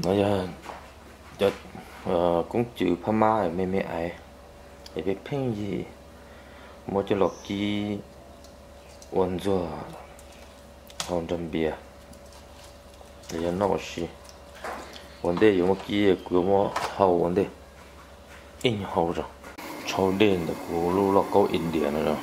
No yog cov koob cws phab mab me me ais, es pheej pheej yig muab coj los kib ua ntxuag hau nrog npias, los yog noj ua si. Ua ntej yuav muab kib, kuv yuav muab hau ua ntej, ib nyuag hau zog. Tshau dej ntawm kuv lub lauj kaub India no.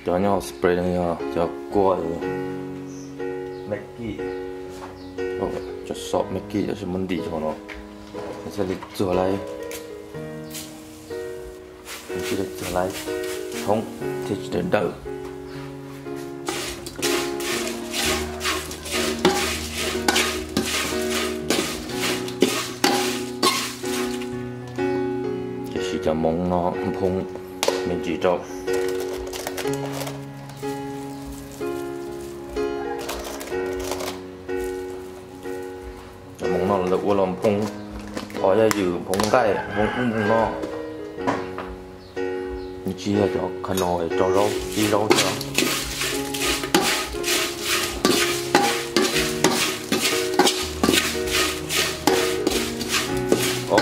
Cov nyob hauv spray no yog cov kua Maggi, cov sauce Maggi, cov sis muab ntim rau no, thiaj li txuag laib, thiaj li txuag laib thoob thiab tsis dawb dawb. Tiam sis cov moov no phoo me ntsis rau. Cov moov no lawv ua los phoo qos yaj ywm, phoo nqaij, phoo ub phoo no. Nws tsis yog cov kha no rau zaub, kib zaub xwb. Ok.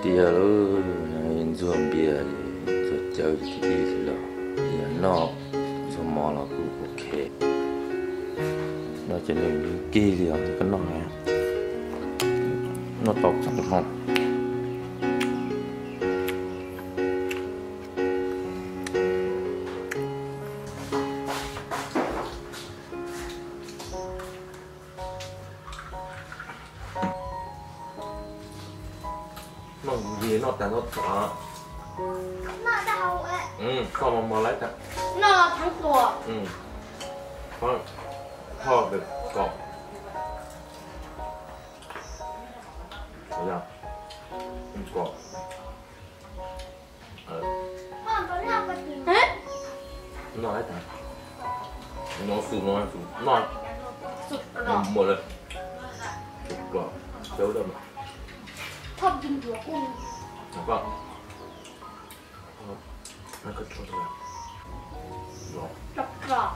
Tiag lauj, ntxuag npias, ntxuag cawv ces ib los, yog noj ntxuag mov los kuj ok. No ces nws kig li os, koj noj, noj tau txob ho. Noj nqhis noj tag nrho tod. Noj tag hauv. Koj mos mos lawv tag. Noj thab tuas. Thoj kom. Kom. Noj lawv tag. Noj xum no xum noj. Xum kom. Xum kom. Xum kom. Thoj ncuav kuj. Koj. Koj tso rau. Rau rau.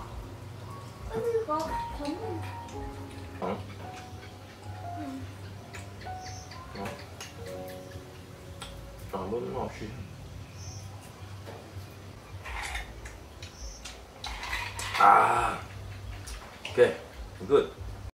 Lub no si. Ok, good.